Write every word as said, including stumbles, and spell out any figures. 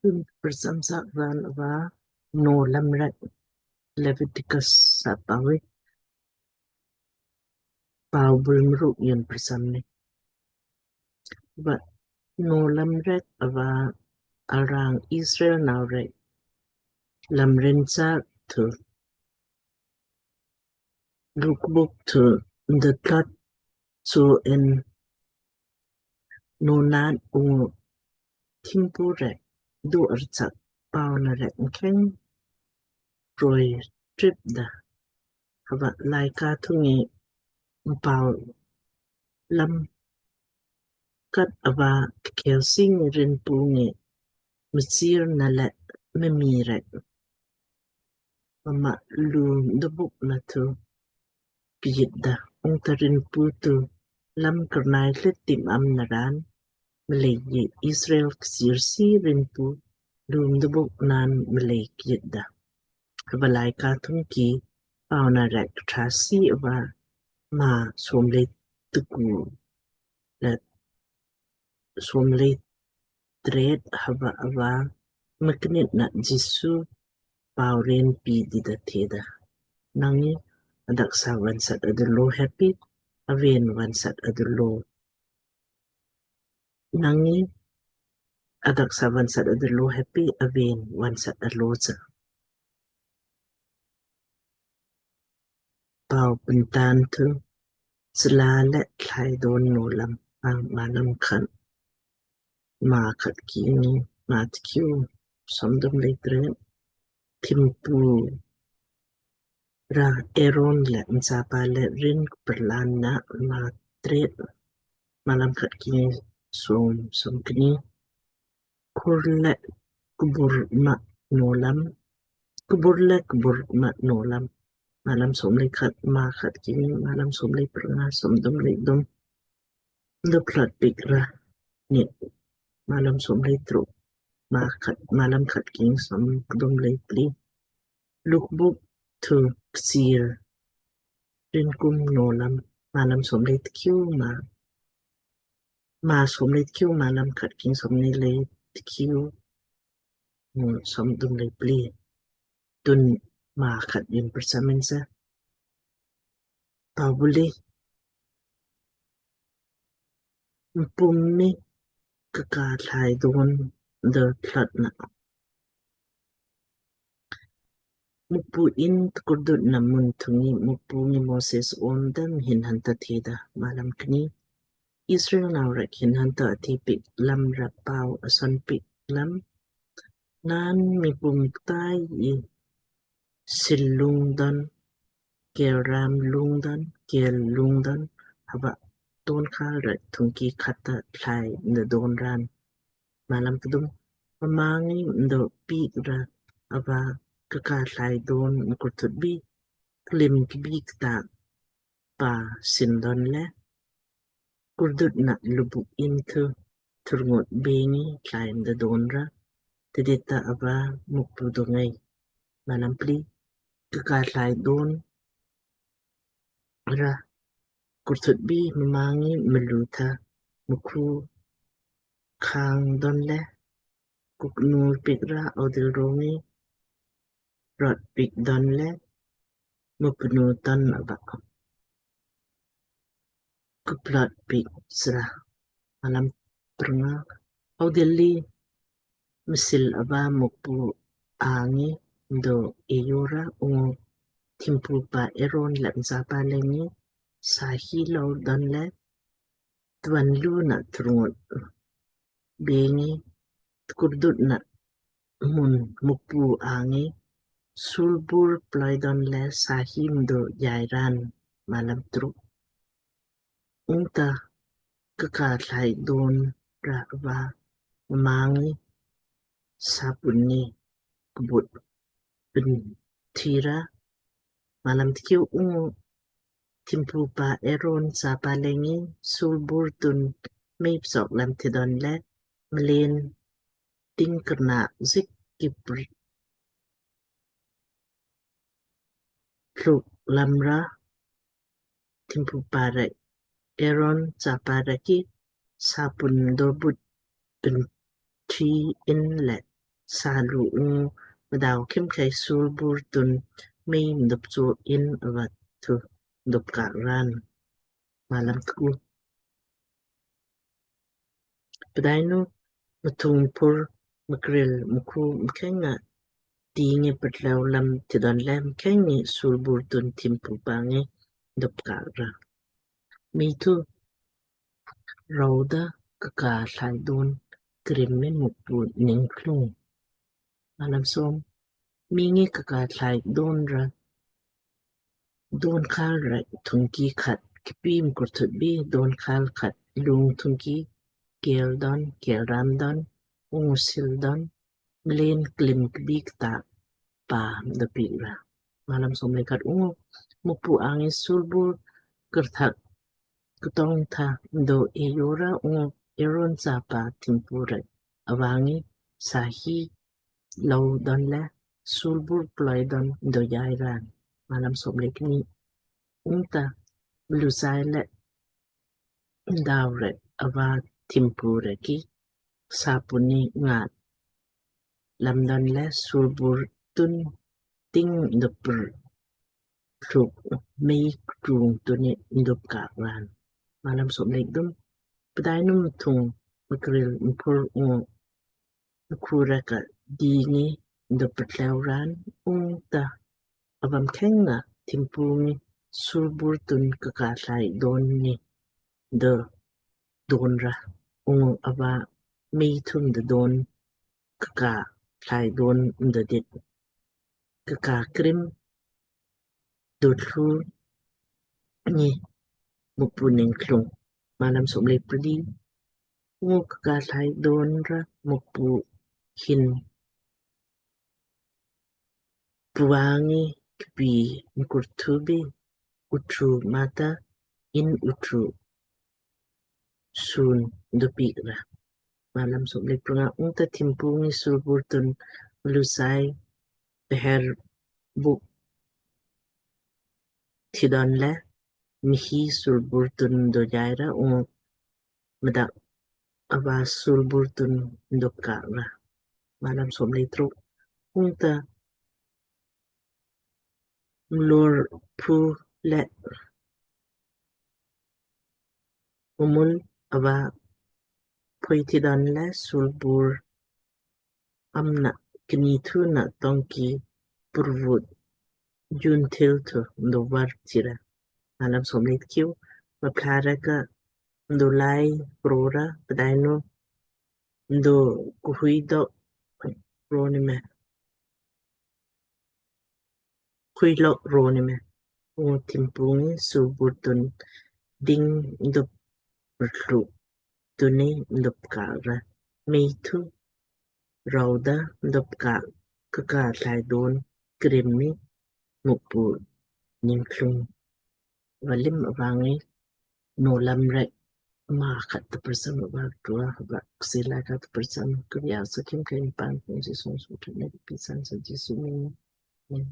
Tun prcham sak raan ava Nowlamrek, Leviticus sapa wi. Pau bul mruk yen prcham ni. Ava Nowlamrek ava arang Israel nau rek lam rin sak thu lukbuk thu nda tlot so en nonat ungu thimpu rek du archak pau na rek mkheng roi trip da. Hava laaika thung ngi mpau lam kat ava kheelsing rinpu ngi mchir na le mimi rek mma lu dubuk na thu kjit da. Ungta rinpu thu lam karnai hlit tim am na raan mlei ji Israel ksir si rinpu lu dubuk naan mlei kjit da. Hava laaika thung ki pau na rek trasi ava ma somlei tuku le somlei tret hava ava mknit na Jisu pau ren pi dida theda. Nangi adak sa vansat adalo happy aven vansat adalo. Nangi adak sa vansat adalo happy aven vansat alo cha. Pau pentan thu sla le thlai don Nowlam ang malam khat ma khat ki ni ma tkiu somdum le tret thimpu ra Aaron le mchapa le rin kperlan na ma tret malam khat ki ni som som kni. Kur le kubur ma Nowlam. Kubur le kubur ma Nowlam. Malam somlei khat ma khat ki ni malam somlei pernga somdum le dum. Nda plat pik ra ni malam somlei truk ma khat malam khat ki ni somdum le pli. Lukbuk thu ksir rinkum Nowlam malam somlei tkiu ma ma somlei tkiu malam khat ki ni somnei lei tkiu somdum lei pli. Tun ma khat yin prcham in sa. Pau buli mpum mi kaka thlai don da tlot na. Mukpu in tkurdut na mun thung ngi Mukpu ngi Moses om da mhin hanta theda malam kni. Israel nau rek hin hanta athi pik lam ra pau ason pik lam. Naan mipum ktai i sil lung don, kel ram lung don, kel lung don, hava don khal rek thung ki khat ta thlai nda don raan. Malam kdum. Mma ngi mdo pik ra ava kaka thlai don mkurthut bi klim kbi kta pa sin don le kurdut na lubuk in thu thurngot bengi thlai mda don ra tidit ta ava Mukpu do ngai. Malam pli. Kaka thlai don ra kurthut bi mma ngi mlu tha mukhu khang don le kuknur pik ra audil rongi rot pik don le mupnu ton ava kuplot pik sra. Malam pernga. Audil li msil ava Mukpu angi mdo eyora ungu thimpu pa Aaron le mchapa le ngi sahi lau don le twan lu na thurngot bengi tkurdut na mun Mukpu angi sulbur ploi don le sahi mdo jai raan. Malam truk. Ungta kaka thlai don ra ava mma ngi sapun ni kbut pin thira. Malam tkiu. Ungu thimpu pa Aaron chapa le ngi sulbur tun mei psok lam thi don le mlen ting krna zik ki pr- pluk lam ra thimpu pa rek Aaron chapa rek ki sapun do but pin thi in le salu ungu mdau khimkhei sulbur tun mei mdop cho in ava thu mdop kak raan. Malam tku. Pdainu mthung pur mkril mkhu mkheng nga tingi ptleu lam tidon le mkheng ngi sulbur tun thimpu pangi mdop kak ra. Mei thu rauda kaka thlai don krim mi Mukpu ningklung. Malam som. Mii ngi kaka thlai don ra, don khal ra thungki khat kpii mkurthut bi don khal khat lung thungki kel don, kel ram don, ungu sil don, mlen klim kbik ta pa mdo piik ra. Malam som le khat. Ungu Mukpu angi sulbur kurthak kutong tha mdo eyo ra ungu Eron chapa thimpu rek avangi sahi lou don le sulbur ploi don mdo yai ra. Malam som le kni. Ungta blusai le mdau rek ava thimpu rek ki sapuni ngat lamdon le sulbur tun ting dupur tluk mei ktung tuni mdop kak raan. Malam som le kdum. Pdainu mthung mkril mpur ungu mkhu rek ka dingi mdop ptleu raan ungta ava mkheng nga thimpu ngi sulbur tun kaka thlai don ni do don ra ungu ava mei thum do don kaka thlai don mdo dit kaka krim do thlu ni Mukpu ningklung. Malam som le pli. Ungu kaka thlai don ra Mukpu hin puangi kpii mkurthu bi utru mata in utru sun do piik ra. Malam som le pranga. Ungta thimpu ngi sulbur tun lusai peher buk tidon le mihi sulbur tun do yai ra ungu mdak ava sulbur tun mdop kak ra. Malam som le truk. Ungta mlor phu le umul ava phui tidon le sulbur amna kni thu na tongki purvut jun thil thu mdo var tira. Malam som le tkiu. Mapla rek ka mdo lai pro ra pdainu mdo kuhui dok pro ni me. Khui lok ro ni me. Ungu thimpu ngi sulbur tun ding mdop rtlu tuni mdop kak ra. Mei thu rauda mdop kak kaka thlai don krim mi Mukpu ningklung. Valim avangi nolam rek ma khat ta persam ava tua ava ksila khat ta persam kriya sakim kain pan pun si song su tun ne pisan sa Jisu min.